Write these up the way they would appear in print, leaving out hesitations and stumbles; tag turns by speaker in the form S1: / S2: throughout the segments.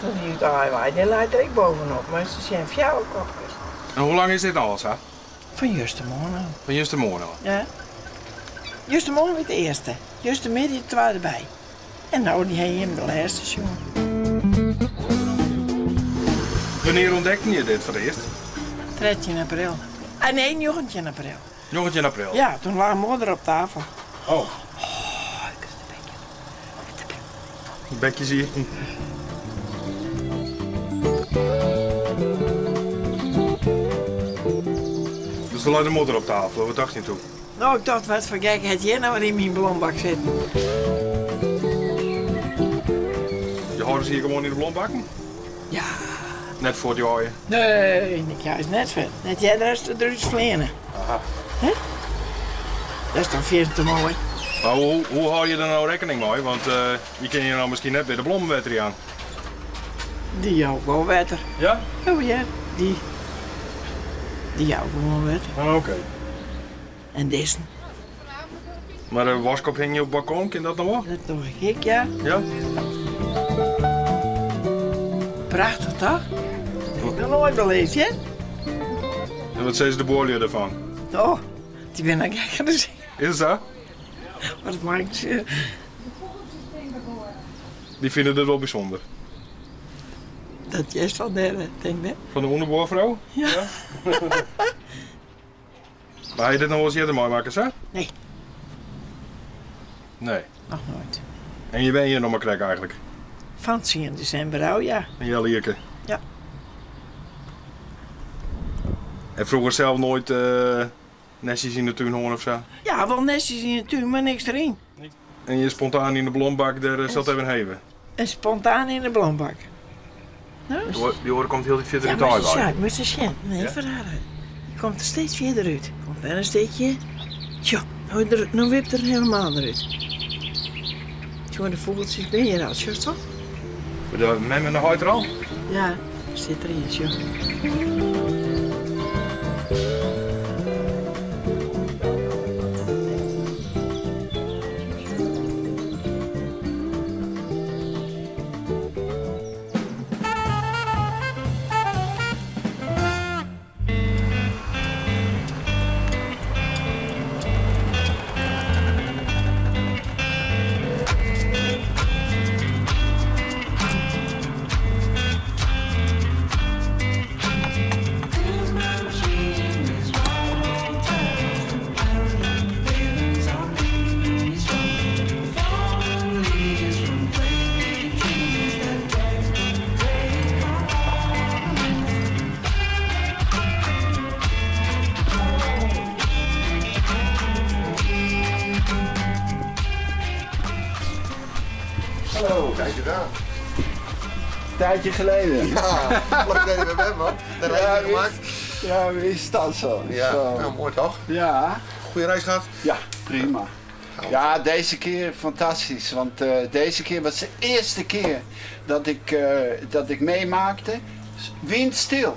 S1: achter dy út aai wei, dy leit der ek bovenop, mar se sjen fjouwer kopkes.
S2: En hoe lang is dit al sa?
S1: Fan justermoarn ôf.
S2: Fan justermoarn ôf?
S1: Ja. Justermoarn wie it earste, justermiddei it twadde by. En no dy ha jim de lêste sjoen.
S2: Wannear ûntdekten je dit foar it earst?
S1: 13 april. Ah nee, 19 april.
S2: 19 april?
S1: Ja, toen lag modder op tafel.
S2: Oh.
S1: Oh, ik krijg de bekje. De bek.
S2: De bekjes hier. Dus der lei de modder op tafel, wat dacht je toen?
S1: No, ik tocht, wat foar gek hat hjir no wer yn myn blombak sitten.
S2: Je hâlde se hjir gewoan yn de blombakken?
S1: Ja.
S2: Net fuortjoaie?
S1: Nee, ik jei se net fuort. Net earder as se derút fleane.
S2: Aha.
S1: Hè? Dat is dan fierste moai.
S2: Mar hoe, hoe hâlde je der no rekkening mei? Want je kinne hjir no miskien net mear de blommen wetter jaan.
S1: Dy jou ik wol wetter.
S2: Ja?
S1: Oh ja, dy, dy jou ik gewoan wetter.
S2: Oh, oké.
S1: En dizzen.
S2: Mar de wask ophingje op it balkon, kin dat noch wol?
S1: Dat doch ik ek, ja.
S2: Ja?
S1: Prachtich, toch? Dat noch noait beleefd, hè?
S2: En wat sizze de buorlju derfan?
S1: Oh, dy binne ek gek oan de sin.
S2: Is it sa?
S1: Wat makket se?
S2: Dy fine dit wol bysûnder.
S1: Dat hearst fan dêr, tink ik.
S2: Fan de ûnderbuorfrou?
S1: Ja.
S2: Mar ha je dit noch wolris earder meimakke, sa?
S1: Nee.
S2: Nee.
S1: Noch noait.
S2: En je wenje hjir noch mar krekt eigentlik?
S1: Fan tsien desimber ôf, ja.
S2: In healjierke?
S1: Ja.
S2: En froeger sels noait nestjes yn de tún hân of sa?
S1: Ja, wol nestjes yn de tún, mar niks deryn.
S2: En je spontaan yn de blombak, dêr sil it even heve?
S1: En spontaan yn de blombak.
S2: Dy oare komt hieltyd fierder út de aai wei.
S1: Ja, moatst ris sjen. Nee, ferharre. Dy komt der steeds fierder út. Komt wer in stikje. Sjoch, no wipt er helemaal derút. Sjoch, de fûgeltsjes binne hjir al, sjochst wol?
S2: De mem en de heit der al?
S1: Ja, sit der ien, sjoch.
S3: Hallo. Kijk eens aan.
S4: Tijdje geleden.
S3: Ja, lang geleden weer man. De reis gemaakt.
S4: Ja, wie is dat zo?
S3: Ja,
S4: Zo.
S3: nou, mooi toch?
S4: Ja.
S3: Goeie reis gehad?
S4: Ja, prima. Ja, deze keer fantastisch. Want eh, deze keer was de eerste keer dat ik, eh, dat ik meemaakte. Windstil.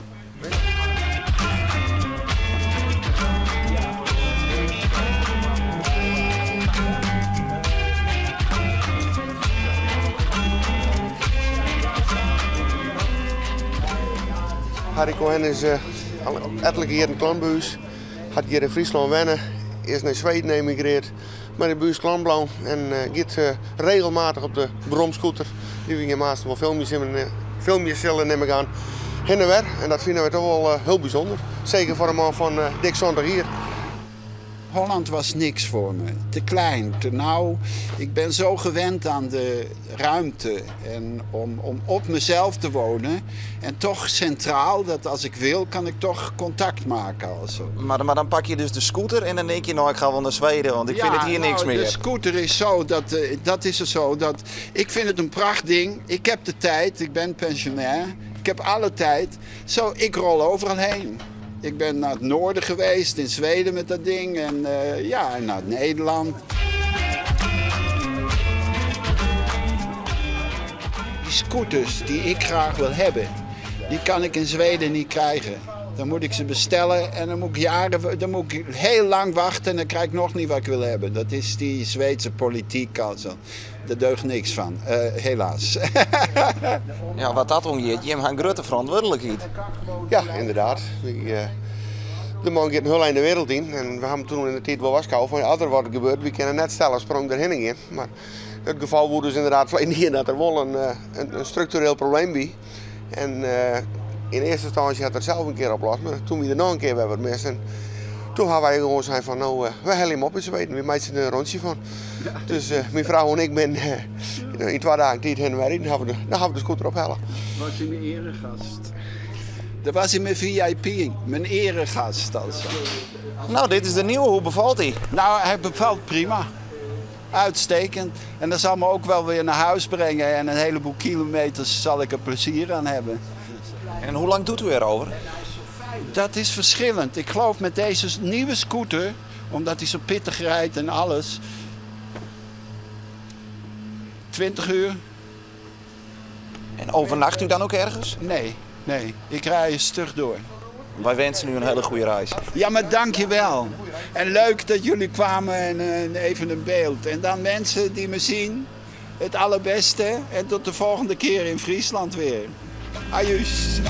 S3: Harry Cohen is uh, al etlike jierren klant by ús. Hat hjir yn Fryslân wenne, is nei Sweden emigreard, mar is by ús klant bleaun en giet regelmatich op de bromscooter, dy't we hjir meastal wol filmje sille nim ik oan, hinne en wer. En dat fine wy toch wol hiel bysûnder, seker foar in man fan dik 70 jier.
S4: Holland was niks voor me. Te klein, te nauw. Ik ben zo gewend aan de ruimte en om, om op mezelf te wonen. En toch centraal, dat als ik wil, kan ik toch contact maken. Also.
S5: Maar, maar dan pak je dus de scooter en dan denk je, nou ik ga wel naar Zweden, want ik vind het hier
S4: nou,
S5: niks meer.
S4: De scooter is zo, dat, eh, dat is het zo. Dat, ik vind het een prachtding. Ik heb de tijd, ik ben pensionair. Ik heb alle tijd. Zo, ik rol overal heen. Ik ben naar het noorden geweest, in Zweden met dat ding. En eh, ja, en naar Nederland. Die scooters die ik graag wil hebben, die kan ik in Zweden niet krijgen. Dan moet ik ze bestellen en dan moet ik jaren, dan moet ik heel lang wachten en dan krijg ik nog niet wat ik wil hebben. Dat is die Zweedse politiek also. Daar deugt niks van, eh, helaas.
S5: Ja, wat dat oangiet, jim ha in grutte ferantwurdlikheid.
S3: Ja, inderdaad. Die, eh, de man giet in hiel ein de wereld yn. En we hawwe toen yn de tiid wol warskôge fan as der wat gebeurt, wy kinne net stellen sprong derhinne gean. Mar it gefal wie dus inderdaad ferleden jier dat der wol in, eh, in, in struktureel probleem wie. En eh, yn earste ynstânsje hat er sels in kear oplost, mar toen wie der noch in kear wer wat mis. En toen hawwe wy gewoan sein fan no, eh, we helje him op yn Sweden, we meitsje der in rûntsje fan. Dus eh, myn frou en ik binne eh, yn twa dagen tiid hinne en wer riden, hawwe de, dan hawwe we de scooter ophelle.
S4: Was hij mijn eregast? Dat was hij mijn VIP, mijn eregast also.
S5: Nou, dit is de nieuwe. Hoe befalt hij?
S4: Nou, hij bevalt prima. Uitstekend. En dat zal me ook wel weer naar huis brengen. En een heleboel kilometers zal ik er plezier aan hebben.
S5: En hoe lang doet u erover?
S4: Dat is verschillend. Ik geloof met deze nieuwe scooter, omdat hij zo pittig rijdt en alles. 20 uur?
S5: En overnacht u dan ook ergens?
S4: Nee, nee. Ik rij stug door.
S5: Wij wensen u een hele goede reis.
S4: Ja, maar dank je wel. En leuk dat jullie kwamen en, en even een beeld. En dan mensen die me zien, het allerbeste. En tot de volgende keer in Friesland weer. Ajuus.